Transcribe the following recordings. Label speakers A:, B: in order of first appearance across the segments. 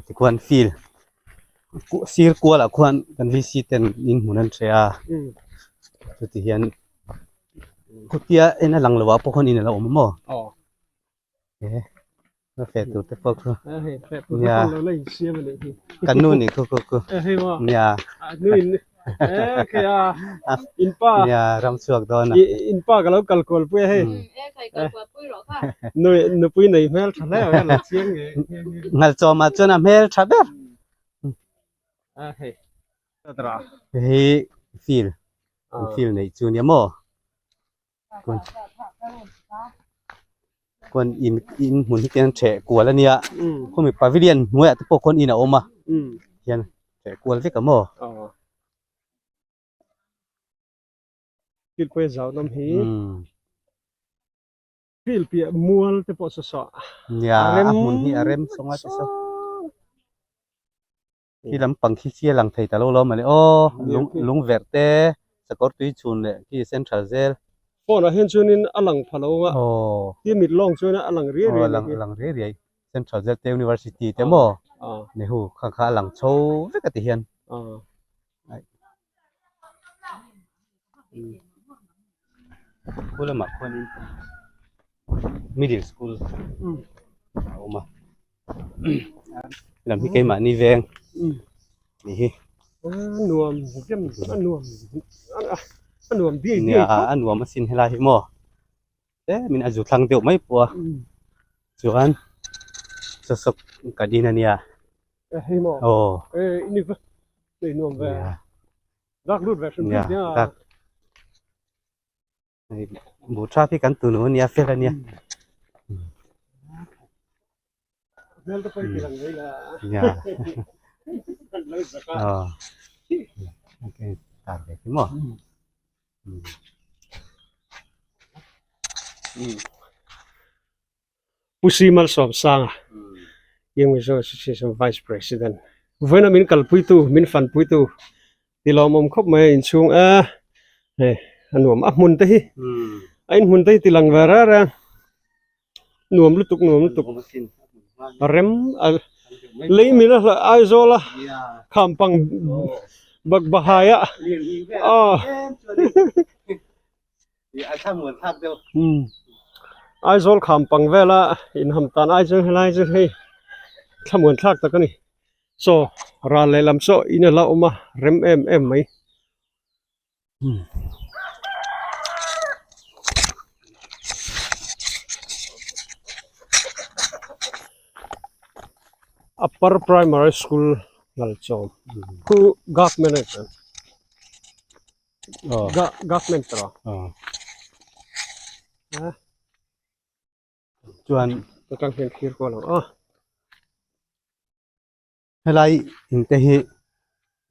A: Tikhuan field sir kualah khuan kan VC ten in hmun an hre a chuti hian khutia en a lang loh ah pawh khuan in a lo awm a maw a feh tur te pawh khu nia kan nu nih khu khu khu nia nia ram chhuak dawn a
B: inpa ka lo kal kual pui a hei nui nupui nei hmel tha hle a lo chiang nge
A: ngal chawm ah chuan a hmel tha ber
B: a hei
A: hei field field neih chu nia maw khuan in in hmun hi khian theh kual a nia khawmi pavilion hnuaiah te pawh khuan in a awm a hian theh kual vek a maw.
B: Thil pawh zau nawm hi thil piah mual te pawh saw saw
A: nia a hmun hi a rem sawng a ti saw Khi lampang khi khi a lang thei ta lo lo mawle aw lung lung verh te sakawr tui chhun leh khi central zel.
B: Phone ah hian chuanin a lang pha lo a ti mit lawng chuan a lang riai riai
A: a lang riai riai central zel te university te maw nehu kha kha a lang chho vek a ti hian. Khu lamah khuanin middle school a awm a lam hi keimahni veng ni hi
B: nuam nuam a nuam biai
A: biai a nuam asin helai hi maw tlemin a zu thlang deuh mai pawh a chuan sawsawk kan in ania
B: hei maw
A: aw
B: ini nei nuam ve dak lut ve hrim hrim nia
A: dak bu tha khi kan tunu ania fel ania
B: hmel te pawh i lang mai la
A: nia aw okay tar ve khi maw
B: Pu Si Malsawmsanga, Young Mizo Association Vice President, vawiina min kalpuitu, min fanpuitu ti lawmawm khawp mai a inchhung a, hei a nuam a hmun te hi a inhmun te hi ti lang ve reng reng nuam lutuk nuam lutuk a rem a lei min a hla Aizawl a khampang bakbahai a aw. Aizawl kham pang vela inham tan ai chuan helai chu hei thlamuan thlak tak a ni chaw ral lehlam chaw in a la awm a rem em em mai. Upper Primary School Ngalchawm khu government a ni chuan. Government tawh a
A: chuan
B: atang hian thlir kual ang aw
A: helai in te hi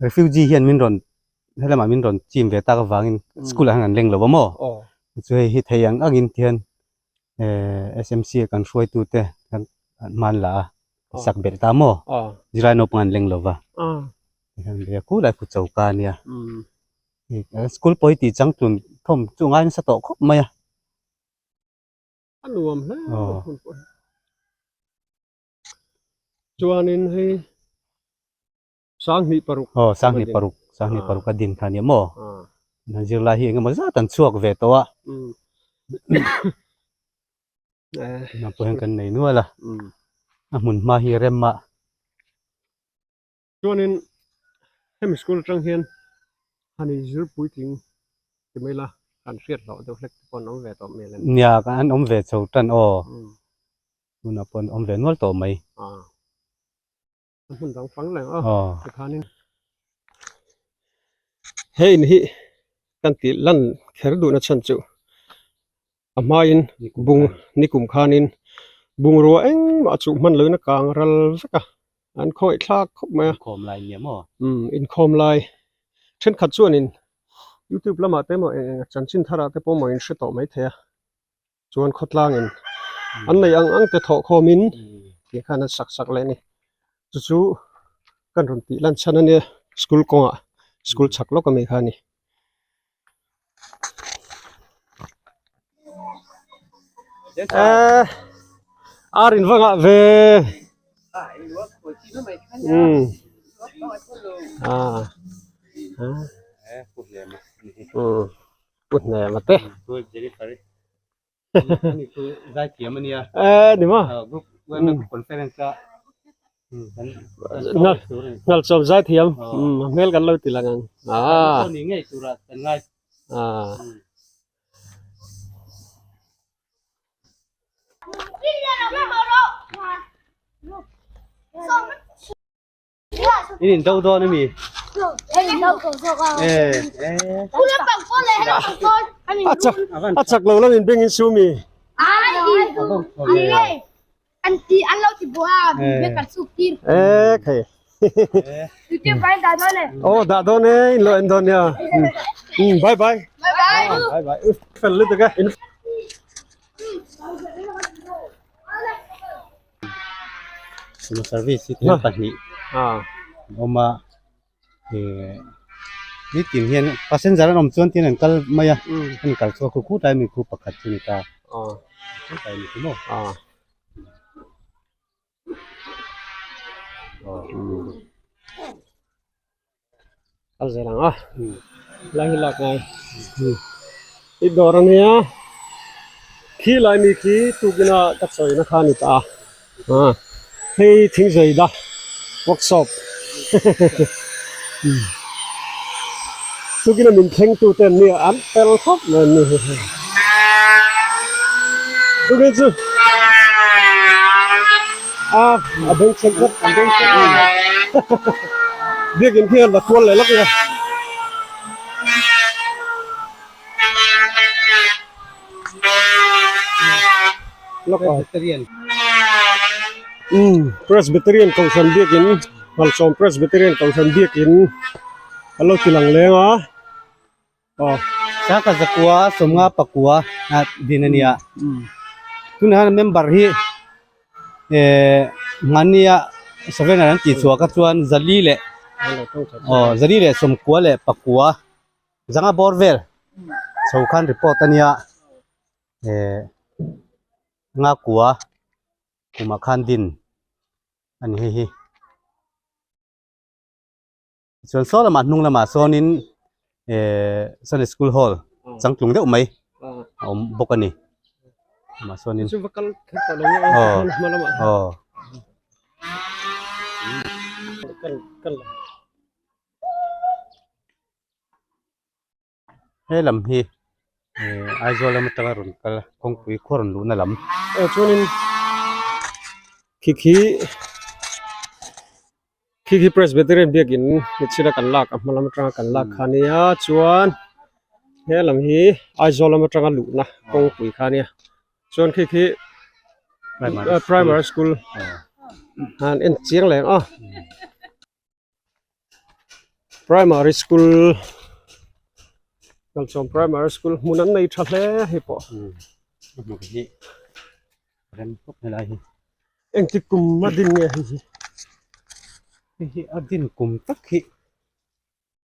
A: refugee hian min rawn helamah min rawn chim ve tak avangin school ah hian an leng lo a maw chu hei hi thei ang angin tihian SMC a kan hruaitu te an hman la a sak belh ta maw zirlai naupang an leng lo va khulai khu choka a nia school pawh hi tih chang tlun thawm chu ngai nasa tawh khawp mai a.
B: A nuam hle hun pawh hi chuanin hei Sanghnih paruk
A: aw sanghnih paruk sanghnih paruk a din kha nia maw zirlai hi engemaw zat an chhuak ve tawh a tunah pawh hian kan nei nual a a hmun hma hi rem a
B: chuanin hemi school atang hian hani zir puitling ti mai la kan hriat loh deuh hlek te pawh an awm ve tawh hmel a ni
A: nia an awm ve chho tan aw tunah pawh an awm ve nual tawh mai.
B: hmun dang fang leh a tikhanin he in hi kan tih lan kher duhna chhan chu a hmain bung nikum khanin bungrua engmah chuh hman loin a kang ral vek a an khawih thlak khawp mai a
A: inkhawm lai nia maw
B: inkhawm lai thenkhat chuanin youtube lamah te emaw eng eng chanchin tharah te pawh maw in hre tawh maithei a. Chuan khawtlangin an nei ang ang te thawh khawmin tih khan an sak sak leh a ni. Chu chu kan rawn tih lan chhan a nia school kawngah school chhak lawk ami kha a ni. Eee ar in va ngah ve. Um a um pu hnema te e ni maw ngal chawp zai thiam um hmel kan lo ti lang ang a a.
A: In in do dawn ami?
B: A chak a chak lo lam in beng in su mi. E khai. Oh dah dawn e in lo en dawn nia. Bye bye. Bye bye. Fel lutuk e.
A: Sumo service hi thil pahnih a awm a ihh nitin hian passenger an awm chuan tin an kal mai a an kal chhuak khu khut lai mi khu pakhat chu a ni ta tlai a ni chu maw.
B: Kal zel ang a lai hi lak ngai i dawr ania khi lai mi khi tukina ka chawina kha a ni ta a hei thingzei da workshop tukina min thleng tu te an nia an fel khawp mai an ni hi tukin chu a a beng chheng tlat a beng chheng biakin khi a la kual leh lawk nia lawk a
A: Presbyterian
B: um Presbyterian kohhran biakin Malsawm Presbyterian kohhran biakin a lo ti lang leng a
A: aw Sangkhat zakua sawmnga pakua a din a nia tunah hian member hi eh hmania seven an tih chhuah kha chuan zali leh aw zali leh sawmkua leh pakua zanga bawr vel chho khan report a nia eh ngakua kumah khan din a ni hei hi. Chuan saw lamah hnung lamah sawnin ehh Sunday school hall changtlung deuh mai a awm bawk a ni amah sawnin aw aw. He lam hi eh Aizawl lam atanga rawn kal kawngpui khaw rawn luhna lam.
B: Aw chuanin khi khi khi khi Presbyterian biakin michhila kan lak a hma lam atanga kan lak kha ania chuan he lam hi Aizawl lam atanga luhna kawngpui kha ania chuan khi khi primary school an en chiang leh ang a. Primary school Kalchawm primary school hmun an nei tha hle hei pawh
A: hmun hi rem khawp helai hi
B: engti kum a din nge hei hi
A: hei hi a din kum tak hi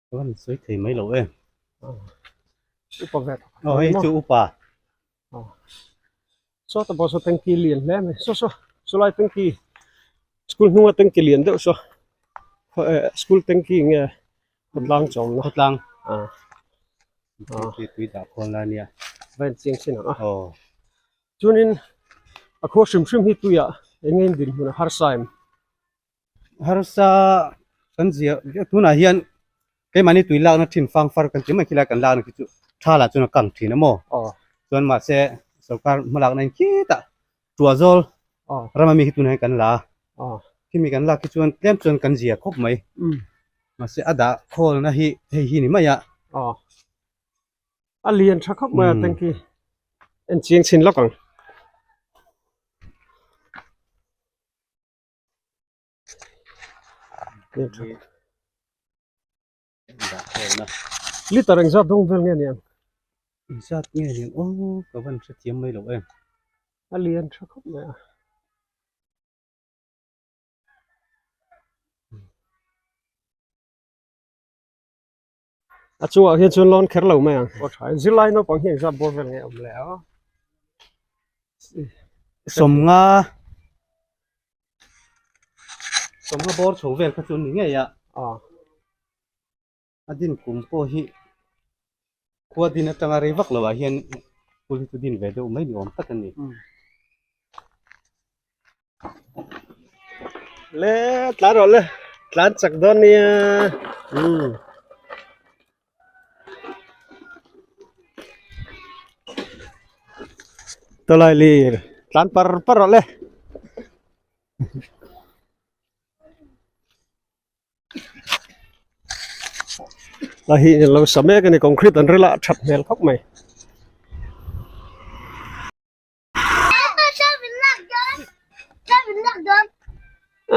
A: ka van sawi thei mai lo em
B: upa ve
A: aw hei chu upa
B: saw ta pawh saw tanki lian hle mai saw saw chulai tanki school hnunga tanki lian deuh saw eh school tanki nge khawtlang chawmna
A: khawtlang ah tui dah khawl lai ania
B: va en chiang chin ang a aw chuanin a khua hrim hrim hi tuiah eng nge dinhmun a harsa em.
A: Harsa kan zia tunah hian keimahni tui lakna thin fang far kan ti mai khilai kan lakna khi chu tha lah chuan a kang thin a maw chuan mahse sorkar hmalakna in khitah tuah zawl ram ami khi tunah hian kan la a khimi kan lak hi chuan tlem chuan kan zia khawp mai mahse a dah khawlna hi hei hi ni mai a.
B: A lian tha khawp mai a tanki en chiang chhin lawk ang. Liter engzat dawng vel nge niang?
A: Engzat nge niang aw ka van hrethiam mai lo em.
B: A lian tha khawp mai a. A chungah hian chuan lawn kher lo mai ang. Aw tha e. Zirlai naupang hi engzat bawr vel nge awm le a?
A: Sawmnga. Sawmnga bawr chho vel kha chu an ni ngei a. A din kum pawh hi khua din atanga rei vak loh ah hian school hi chu din ve deuh mai ni awm tak a ni.
B: Le tlan rawh le tlan chak dawn nia umm. Tawlai lir tlan par par rawh le. A hi lo sa mek a ni concrete an ril a that hmel khawp mai.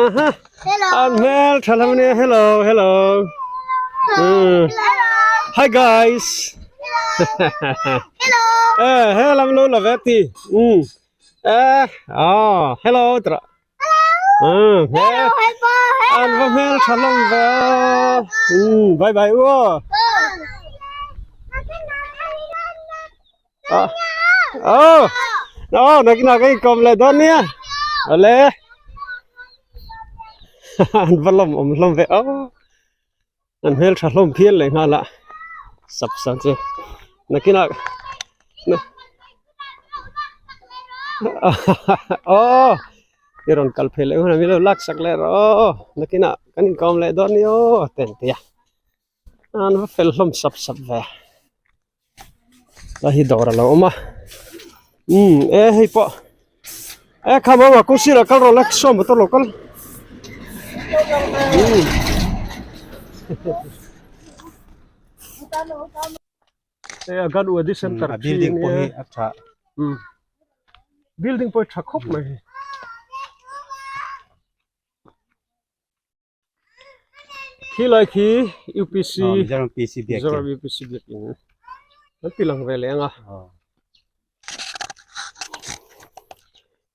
B: Aha. An hmel tha lo nia hello hello. Mm. Hi guys.
C: Hello.
B: Eh hello lo la ve ti. Mm. Eh ah hello tra. Hello. Mm.
C: Hello
B: An va hmel tha lo ve. Mm bye bye u. Ah. Oh. No, nakina kai kom le don nia. Ale. An va lawm awm hlawm ve aw. An hmel tha hlawm phian leh nghal a. Sap san chu. Nakina Oh. I rawn kal phei leh hunah min lo lak sak leh rawh aw. Nakina kan inkawm leh dawn nia aw ten tia. An va fel hlawm sap sap ve a hi dawr a lo awm a umm e hei pawh e kha mama kawng sirah kal rawh la saw motor lo kal umm e a gan wadi center
A: a building pawh hi a tha
B: umm building pawh hi tha khawp mai. Khi lai khi UPC
A: Mizoram UPC biak
B: Mizoram UPC biak in an ti lang ve leh ang a.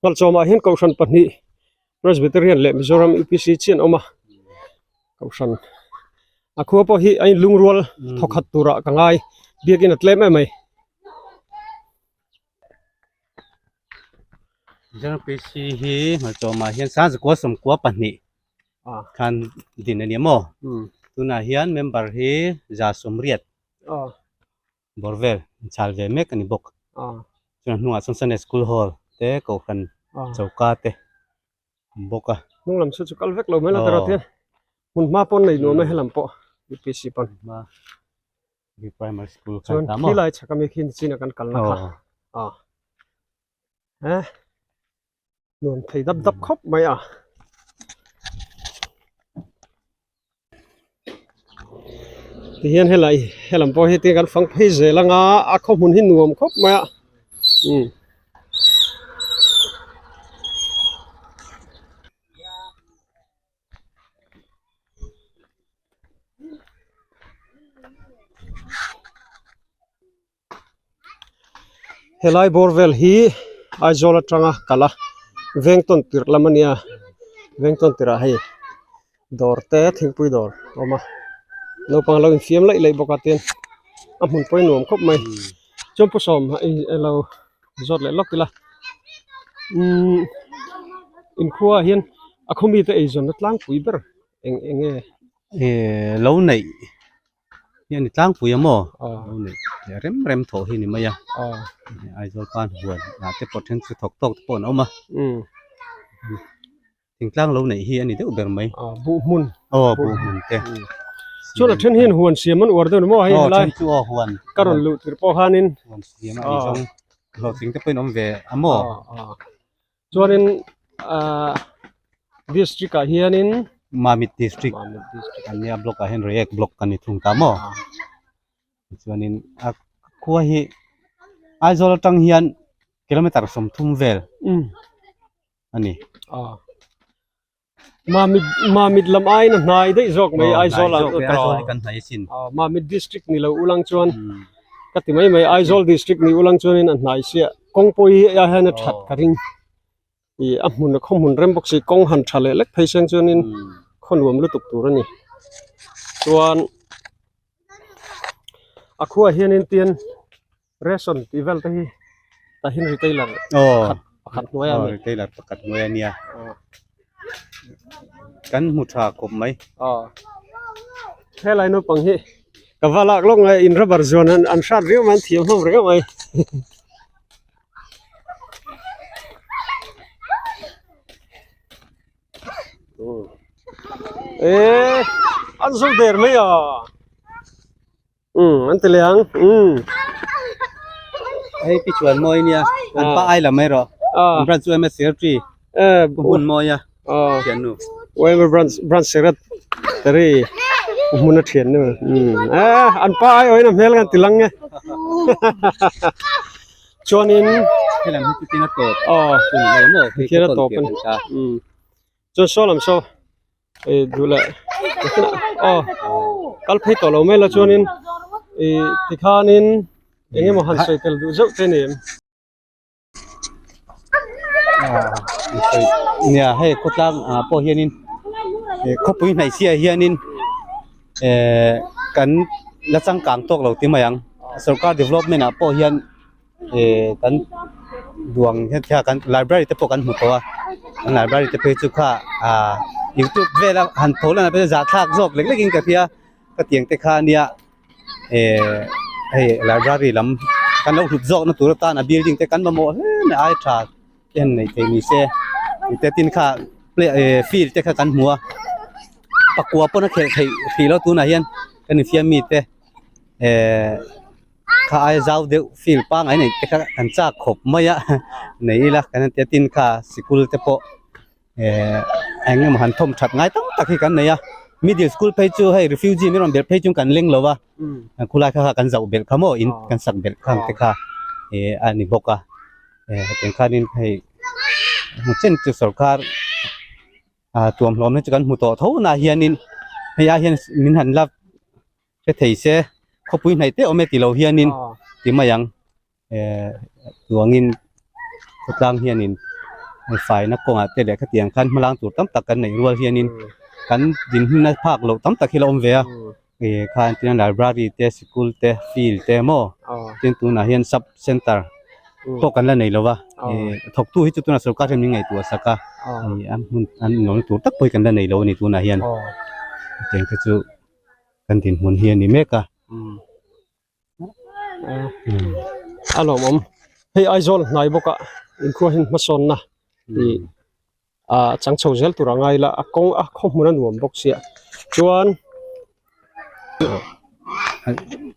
B: Ngalchawmah hian Kohhran pahnih Presbyterian leh Mizoram UPC chi an awm a. Kohhran a khua pawh hi a inlungrual thawkhat turah ka ngai biakin a tlem em mai.
A: Mizoram UPC hi Ngalchawmah hian Sangzakua sawmkua pahnih khan din a ni maw? Tunah hian member hi 180 bawr vel inchhal ve mek a ni bawk. Chuan a hnungah chuan Sunday School Hall te Kohhran choka te a awm bawk a.
B: Hnung lam chu chu kal vek lo mai la tawrh a hmun hma pawn nei nuam e helam pawh UPC pawn.
A: Primary School
B: khan ta maw? Chuan khilai chhak ami khi chin a kan kalna kha. Eh nuam thei dap dap khawp mai a. Tihian helai helam pawh hi kan fang phei zel anga a khaw hmun hi nuam khawp mai a umm. Helai bawr vel hi Aizawl atanga kal a veng tawn tirh lam a nia veng tawn tirh ah hei dawr te thingpui dawr a awm a naupang lo infiam laih laih bawk a tin a hmun pawh hi nuam khawp mai chuan pu sawm ilo zawt leh lawk ila umm inkhua ah hian a khaw mite eizawnna tlangpui ber eng eng nge?
A: Ehh lo neih. Hi a ni tlangpui a maw lo neih leh rem rem thawh hi a ni mai a Aizawl pan huan ah te pawh then chu thawk tawk te pawh an awm a thingtlang lo neih hi a ni deuh ber mai
B: buh hmun
A: aw buh hmun te
B: chuan a then hian huan siam an uar deuh ni maw hei
A: helai then chu aw huan
B: ka rawn luh tir pawh khanin
A: huan siam a ei zawng hlawhtling te pawhin awm ve a maw
B: Chuanin ahh district ah hianin
A: Mamit district an nia block ah hian Reiek block kan ni thung ta maw tichuanin a khua hi Aizawl atang hian kilometer 30 vel a ni.
B: Mamit Mamit lam aiin a hnai daih zawk mai Aizawl ah
A: chu Aizawl hi kan hnai asin.
B: Mamit district ni lo ulang chuan ka ti mai mai Aizawl district ni ulang chuanin a hnai sia kawng pawh hi a hian a that ka ring ih a hmun a khaw hmun rem bawk si kawng han tha leh lek phei seng chuanin khaw nuam lutuk tur a ni chuan a khuaah hianin tin Ration tih vel te hi tah hian retailer pakhat hnuai a ni.
A: Retailer pakhat hnuai a nia. Kan hmu tha khawp mai.
B: Aw. Helai naupang hi ka va lak lawk mai in rubber zuan an an hrat riau mai an thiam hlawm riau mai. Eee an zo der mai a. Umm an ti leh ang umm.
A: Hei pi chuan mawi nia an pa ai la mai rawh an branch chu MS secretary pu hmun mawi a thian nu
B: YMA branch branch secretary pu hmun a thian nu umm eh an pa ai awin a hmel kan ti lang e chuanin
A: helam hi chu tin a tawp aw
B: tin a tawp ani umm chuan saw lam saw ih duh leh aw kal phei tawh lo mai la chuanin ih tikhanin eng emaw han sawi tel duh zeuh te ni em.
A: Nia hei khawtlang ah pawh hianin khawpui hnaihchhiah hianin eh kan la changkang tawk lo ti mai ang sorkar development ah pawh hian. eh kan duang hian thla kan library te pawh kan hmu tawh a an library te phei chu kha ah youtube vela han tho lan ah pawh zahthlak zawk lek lek in ka hria ka tiang te kha ania eh hei library lam kan lo hlut zawk na tur atan a building te kan mamawh hle mai ai tha te han nei thei ni se tih te tin kha play eh field te kha kan hmu a pakua pawn a khelh theih hrih lo tunah hian kan infiam mi te eh. Kha ai zau deuh field pangngai nei te kha kan chak khawp mai a nei ila kan han tia tin kha sikul te pawh eh eng emaw han thawm that ngai tam tak hi kan nei a middle school phei chu hei refugee min rawn belh phei chu kan leng lo a khulai kha kha kan zauh belh kha maw in kan sak belh khang te kha eh a ni bawk a eh hetiang khanin hei hmu chen chu sorkar ah tuamhlawm hi chu kan hmu tawh tho naah hianin hei ah hian min han la. Hre thei se khawpui hnaih te awm e tilo hianin ti mai ang eh chuangin khawtlang hianin faina kawngah te leh khatiang khan hmalang tur tam tak kan neih rual hianin kan dinhmun a phak loh tam tak hi la awm ve a ih khan tin a library te sikul te field te maw tin tunah hian sub center pawh kan la nei lo va ih thawktu hi chu tunah sorkar hian min ngaihtuah sak a ih a hmun an inawmna tur tak pawh hi kan la nei lo a ni tunah hian hetiang te chu. Kan dinhmun hi a ni mek a.
B: A lawmawm. Hei Aizawl hnai bawk a inkhua hian hmasawnna ih a chang chho zel tur a ngai la a kawng a khaw hmun a nuam bawk sia chuan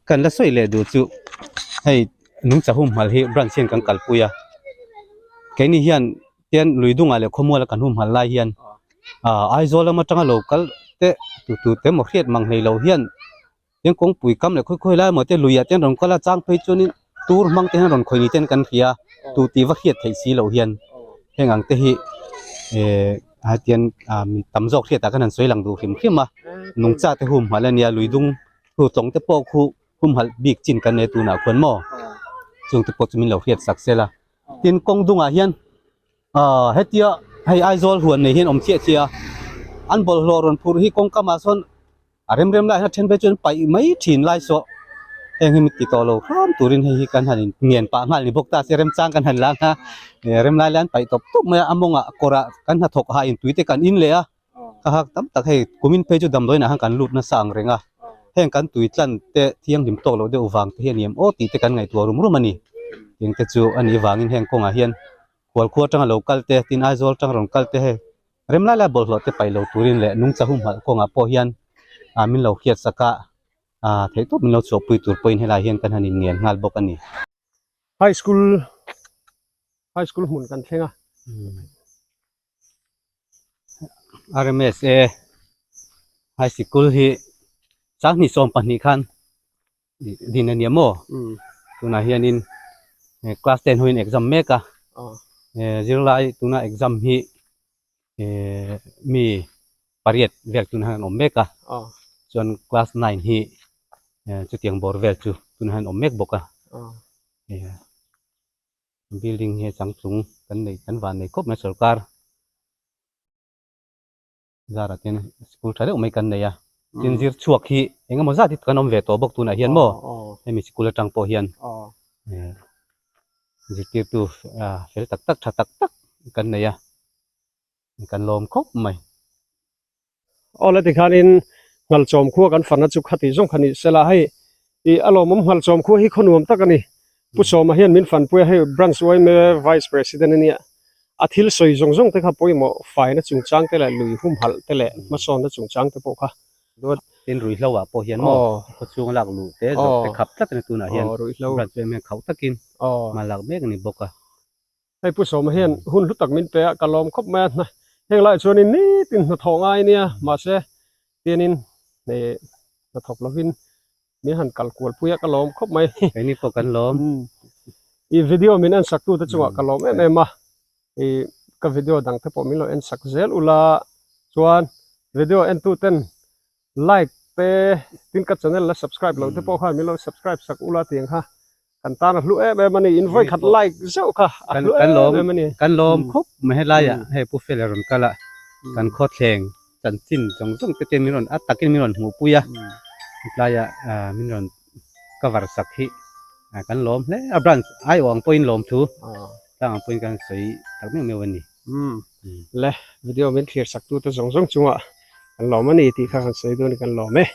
A: Kan la sawi leh duh chu hei nungcha humhalh hi branch hian kan kalpui a keini hian Tian lui dungah leh khawmuala kan humhalh lai hian ah Aizawl lam atanga lo kal te tu tu te emaw hriat mang hlei lo hian tian kawngpui kam leh khawi khawi lai emaw te luiah te an rawn kal a chang phei chuanin tur hmang te hian rawn khawi ni ten kan hria tu tih va hriat theih si loh hian heng ang te hi eh ah tian ah mi tam zawk hriat ah khan han sawi lang duh hrim hrim a nungcha te humhalh ania lui dung thu tlawng te pawh khu humhalh bik chin kan nei tunah khuan maw chung te pawh chu min lo hriat sak sela. Tin kawng dungah hian ahh hetia hei Aizawl huan nei hian awm chiah chiah a, an bawlhhlawh rawn phurh hi kawng kamah sawn a rem rem lai hian a then phei chuan paih mai thin lai saw heng hi mi ti tawh lo hram turin hei hi kan han in ngen pah nghal ni bawk ta se remchang kan han lang a, rem lai lai an paih tawp tawp mai a, a mawngah kawrah kan hnathawk ha in tui te kan in leh a. Ka hak tam tak hei kumin phei chu damdawiin ah khan kan lut nasa ang reng a, heng kan tui tlan te thianghlim tawk loh deuh vang te hi a ni em aw tih te kan ngaihtuah rum rum a ni. Tiang te chu a nih vangin heng kawngah hian Khualkhua atanga lo kal te, tin Aizawl atanga rawn kal te hei rem lai lai bawlhhlawh te paih lo turin leh nungcha humhalh kawngah pawh hian ah min lo hriat sak a, ah theihtawp min lo chhuahpui tur pawhin helai hian kan han inngen nghal bawk a ni.
B: High School High School hmun kan thleng a.
A: RMSA High Sikul hi sanghnih 12 khan din a nia maw tunah hianin class ten hoin exam mek a zirlai tuna exam hi mi pariat vel tunah hian an awm mek a chuan class 9 hi chutiang bawr vel chu tunah hian an awm mek bawk a. Building hi a changtlung kan nei kan van nei khawp mai sorkar zarah te hian school tha deuh mai kan nei a tin zir chhuak hi eng emaw zat hi kan awm ve tawh bawk tunah hian maw hemi school atang pawh hian zirtirtu fel tak tak tha tak tak kan nei a kan lawm khawp mai.
B: Aw la tikhanin Nghalchawm khua kan fanna chu khati zawng kha ni sela hei ih a lawmawm Nghalchawm khua hi khaw nuam tak a ni. Pu Sawma hian min fanpui a hei Branch yma Vice President a nia. A thil sawi zawng zawng te kha pawimawh faina chungchang te leh lui humhalh te leh hmasawnna chungchang te pawh kha.
A: Tin ruihhlo ah pawh hian maw khaw chhung lak luh te zawrh te khap tlat a ni tunah hian Branch yma hian khauh takin hma lak mek a ni bawk a.
B: Hei Pu Sawma hian hun hlu tak min pe a, ka lawm khawp mai a, heng laiah chuanin nitin hnathawh ngai ania, mahse tianin hnathawk lovin min han kal kual pui a, ka lawm khawp mai.
A: Keini pawh kan lawm.
B: I video min en sak tute chungah ka lawm em em a, i ka video dang te pawh min lo en sak zel ula, chuan video en tuten Like te tin ka channel la subscribe lo te pawh khan min lo subscribe sak ula tiang kha kan tan a hlu em em a ni in vawi khat like zeuh kha a hlu em em a ni.
A: Kan lawm khawp mai helai ah hei Pu Fela rawn kal a kan khawthleng chanchin zawng zawng te te min rawn a takin min rawn hmuh pui a hetlai ah min rawn cover sak hi kan lawm hle a branch aiawh ang pawhin lawm thu tlang ang pawhin kan sawi tak meuh meuh a ni.
B: Umm le video min thlir sak tute zawng zawng chungah kan lawm a ni tih kha kan sawi dawn i kan lawm e.